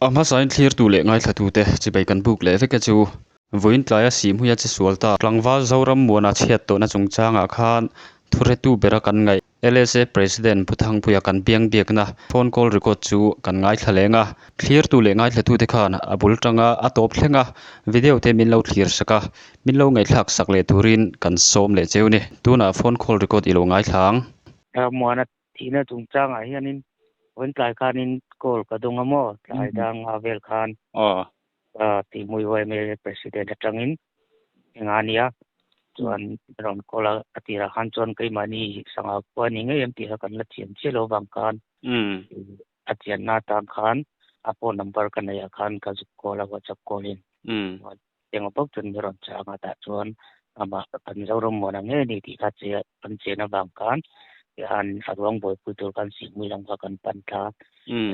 A hmasain thlirtu leh ngaithlatute chibai kan buk leh vek e chu. Vawiin tlaia Sihhmuia che sual ta tlangval Zoram Muana chhiat tawhna chungchangah khan thuretu bera kan ngaih LSA President Pu Thangpuia kan biang biakna phone call record chu kan ngaithla leng a. Thlirtu leh ngaithlatute khan a bul tanga a tawp thleng a, video te min lo thlir sak a, min lo ngaihthlak sak leh turin kan sawm leh cheu ni. Tunah phone call record i lo ngaithla ang. Muana Thihna chungchangah hianin vawiin tlai khanin call ka dawng a maw? Tlai dang a vel khan tihmui YMA President atangin enga nia chuan rawn call a, a tirah khan chuan keimahni sangha khua ni ngei em tih kha kan la thiam chiah lo vang khan a chianna atang khan a phone number ka neihah khan ka zuk call a WhatsApp call in. Eng bawk chuan min rawn chang a, tah chuan amah kan Zoram muan ang ngei a ni tih kha che kan chen avang khan tihan a ruang buaipui tur khan Sihmui lam kha kan pan thla a,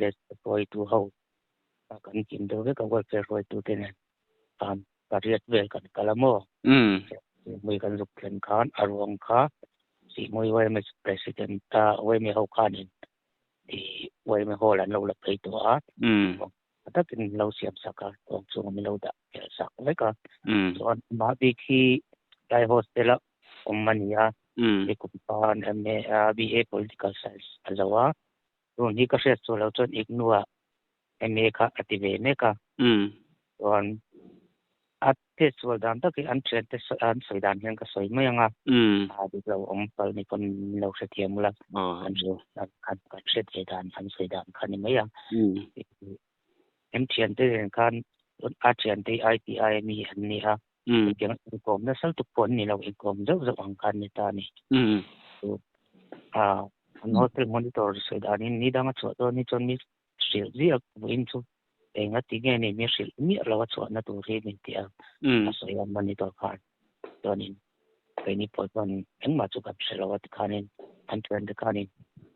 leh hruaitu ho kan kim deuh vek a, welfare hruaitu te nen khan pariat vel kan kal a maw? Sihmui kan zuk thlen khan a ruang kha Sihmui YMS President a YMA ho khanin YMA hall an lo la phei tawh a. Tha takin min lo siam sak a, tawng chunga min lo dah fel sak vek a. Chuan amah bik hi tlai hostel a awm a ni a, mi kum khan MA BA Political Science a zo a, tun hi ka hriat chu lo chuan IGNOU ah MA kha a ti ve mek a. Chuan A test sual dan tak hi an thiante an sawi dan hian ka sawi mai ang a, a dik lo awm pal ni pawn min lo hrethiam ula, kan kan hriat ve dan an sawi dan kha ni mai a. Em thiante nen khan a thiante hi ITI a mi an ni a, hetiang inkawm nasa lutuk pawh an ni lo, inkawm zauh zauh ang khan ni ta a ni. An hotel monitor sawi danin ni danga chhuah dawn hi chuan mi hrilh ziak vawiin chu Eng a ti nge ni mi hrilh miah lo a chhuahna tur hi min ti a, a sawi a monitor khan. Chuanin keini pawh chuan engmah chu kan hre lo a tikhanin an thiante khanin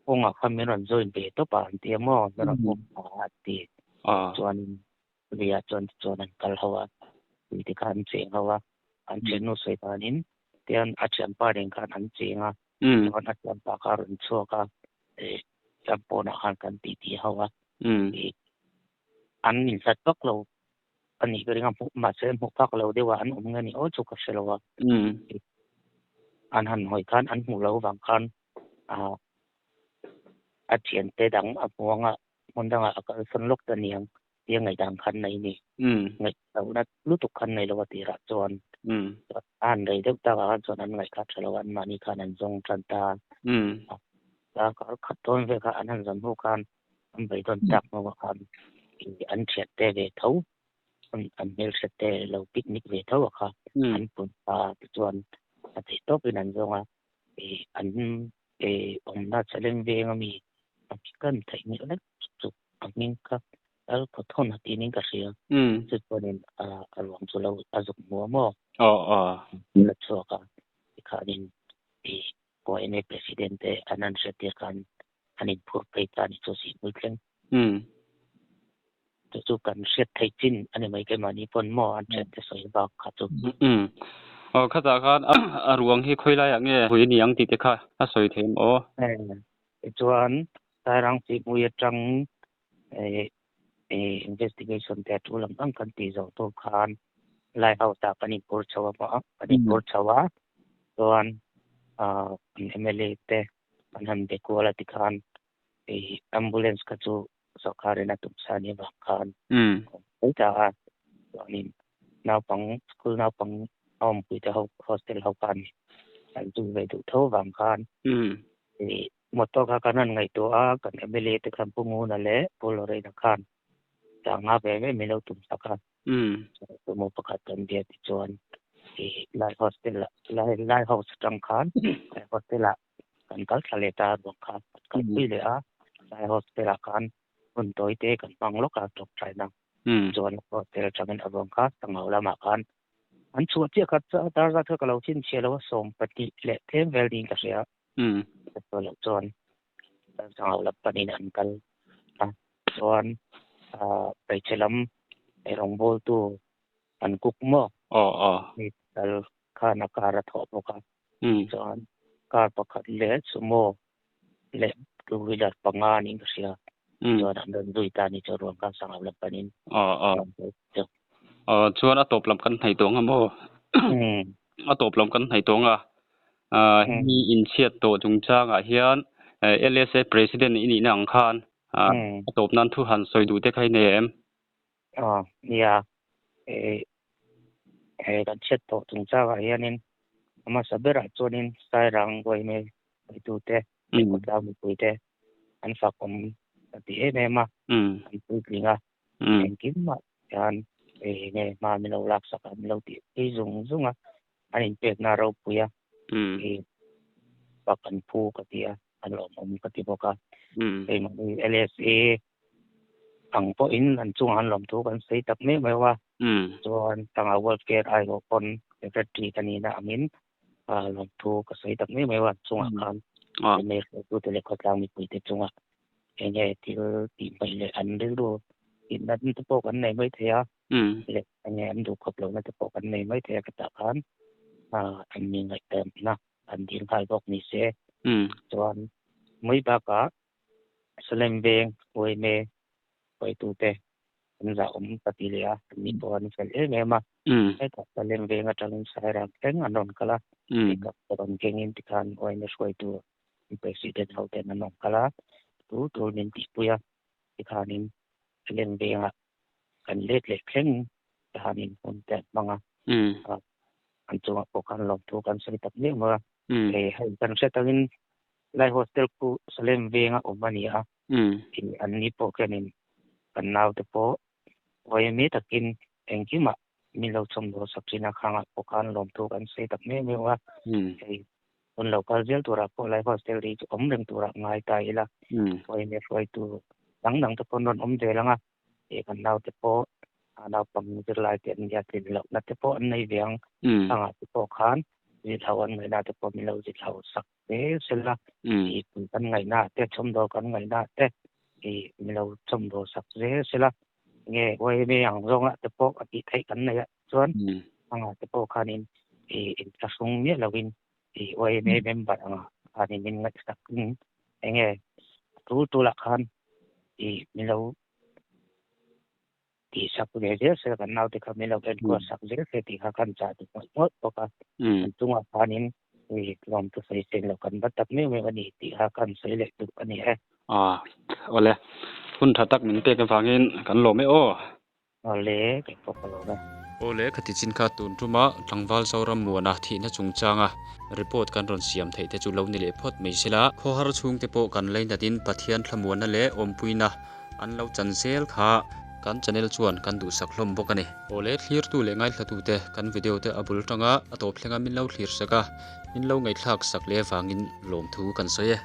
kawngah khan min rawn join ve tawp a an ti a maw, min rawn pawm pah a an ti. Chuanin Ria chuan tichuan an kal ho a, tui te kha an cheng ho a, an thiannu sawi danin tian a thianpa nen khan an cheng a, chuan a thianpa kha a rawn chhuak a, tlang pawnah khan kan titi ho a. An inhlat vak lo a nih ka ring a, mahse hmuh phak lo deuh a an awm nge ni aw chu ka hre lo a. An han hawi khan an hmuh loh vang khan a thiante dang a hmu anga hmun dangah a kalsawn lawk ta niang tia ngaihdan khan nei ni. Ngaihlohna lutuk khan nei lo a tirah chuan a han rei deuh takah khan chuan an ngaih kha tha lo a, anmahni khan an zawng tan ta a. Kar khat dawn vel kha an han zawn hnu khan an beidawn tak hnuah khan an thian te ve tho, an hmelhriat te lo picnic ve tho a kha an pun ta tichuan a theih tawpin an zawng a, an awmna challenge veng ami a kan theih nghilh vek chu a hming kha Lalkhawthawn a tih niin ka hria, chu chuanin a ruang chu lo a zuk hmu a maw? La chhuak a, tikhanin YMA President te an han hriattir khan an inphur phei ta a ni chu Sihhmui thleng. Chu chu kan hriat theih chin a ni mai keimahni pawn maw an thian te sawi bak kha chu. Aw khatah khan a ruang hi khawi laiah nge hui a ni ang tih te kha a sawi thei em aw? Tichuan Sairang Sihhmui atang investigation te a tul ang ang kan tih zawh tur khan Lighthouse ah kan inphur chho a maw kan inphur chho a chuan kan MLA te an han be kual a tikhan ambulance kha chu sorkarin a tum sa nia vang khan mai ta a chuanin naupang school naupang a awmpui te ho hostel ho khan an zui ve duh tho vang khan Motor kha kan han ngaihtuah a, kan MLA te khan Pu Nguna leh Pu Lorraine-a khan chang nga ve ve min lo tum sak a. Tumaw pakhat kan bia tichuan Lai Hostel ah, Lai House atang khan Lai Hostel ah kan kal thla leh ta a ruang kha kan kalpui leh a, Lai Hostel ah khan hun tawi te kan hmang lawk a tawngtaina. Chuan hostel atangin a ruang kha Sangau lamah khan an chhuah chiah kha dar zat kha ka lo chhinchhiah lo a, 12 leh tlem vel niin ka hria. Loh chuan Sangau lam panin an kal a, chuan hmeichhe lam rawngbawltu an cook maw? Mi tal khan a car a thawh bawk a, chuan car pakhat leh sumo leh two wheeler panga niin ka hria. Chuan an rawn zui ta a ni chu ruang kha Sangau lam panin chu. Chuan a tawp lam kan hnaih tawh ang a maw? A tawp lam kan hnaih tawh ang a. Hemi inchhiat tawh chungchangah hian LSA President i nihna ang khan a tawp nan thu han sawi duh te kha i nei em? Nia, he kan chhiat tawh chungchangah hianin a hmasa berah chuanin Sairang Uaime hruaitute leh khawtlang mipuite an fak awm ka ti em em a, an puitling a, engkimah hian hei nge hma min lo laksak a, min lo tih phei zung zung a, an inpekna a ropui a, hei fak an phu ka ti a, an lawmawm ka ti bawk a, hei mahni LSA ang pawhin an chungah an lawm thu kan sawi tak mek mai a, chuan Tanga World Care aiawh pawn Secretary ka nihna angin lawm thu ka sawi tak mek mai a, an chungah khan yma hruaitute leh khawtlang mipuite chungah eng nge thil tih hmaih leh an rilru tih natna te pawh kan nei mai thei a, leh eng nge an duhkhawp lohna te pawh kan nei mai thei a ka tah khan an mi ngaihtuahna an dil nghal bawk ni se. Chuan mai bakah Salem veng yma hruaitute an zahawm ka ti leh a, an ni pawh an fel em em a. Hetah Salem veng atangin Sairang thleng an rawn kal a, pickup te rawn kengin tikhan yma hruaitu President ho ten an rawn kal a, tu tur min tihpui a, tikhanin Salem vengah kan let leh thleng tikhanin hun te an hmang a, an chungah pawh khan lawmthu kan sawi tak miah mai a. Hei kan hriat angin Lai hostel khu Salem venga awm a ni a, tih an ni pawh khianin kan naute pawh vawiin mi takin engkimah min lo chhawmdawl sak thin a, khangah pawh khan lawmthu kan sawi tak meuh meuh a, hei hun lo kal zel turah pawh Lai hostel hi chu awm reng turah ngai ta ila, vawiin mi hruaitu dang dang te pawh an rawn awm zel ang a, hei kan naute pawh naupang zirlai te an nia tlin lohna te pawh an nei ve ang, khangah te pawh khan zilhau an ngaihna te pawh min lo zilhau sak zel sela i kan ngaihna te chhawmdawl kan ngaihna te i min lo chhawmdawl sak zel sela nge yma ang zawnga te pawh a tih theih kan nei ah chuan anga te pawh khanin i inthlahrung miah lovin i yma member anga khanin min ngaihsak in enge a tul tul ah khan i min lo tih sak ve zel se kan naute kha min lo enkual sak zel se tih kha kan chah duh ngawih ngawih bawk a. Kan chungah khanin ui tlawm chu sawi sen loh kan va tak meuh meuh a ni tih kha kan sawi leh duh a ni e. Aw awle, hun tha tak min pek avangin kan lawm e aw. Awle, kei pawh ka lawm e. Awle, khati chin kha tun tuma Tlangval Zoram Muana thihna chungchanga report kan rawn siam theih te chu lo ni leh phawt mai sela. Khawhar chhungte pawh kan lainat in Pathian thlamuanna leh awmpuina An lo chan zel kha kan channel chuan kan duhsak hlawm bawk a ni. Awle thlirtu leh ngaithlatute kan video te a bul tanga a tawp thlenga min lo thlir sak a, min lo ngaihthlak sak leh vangin lawmthu kan sawi e.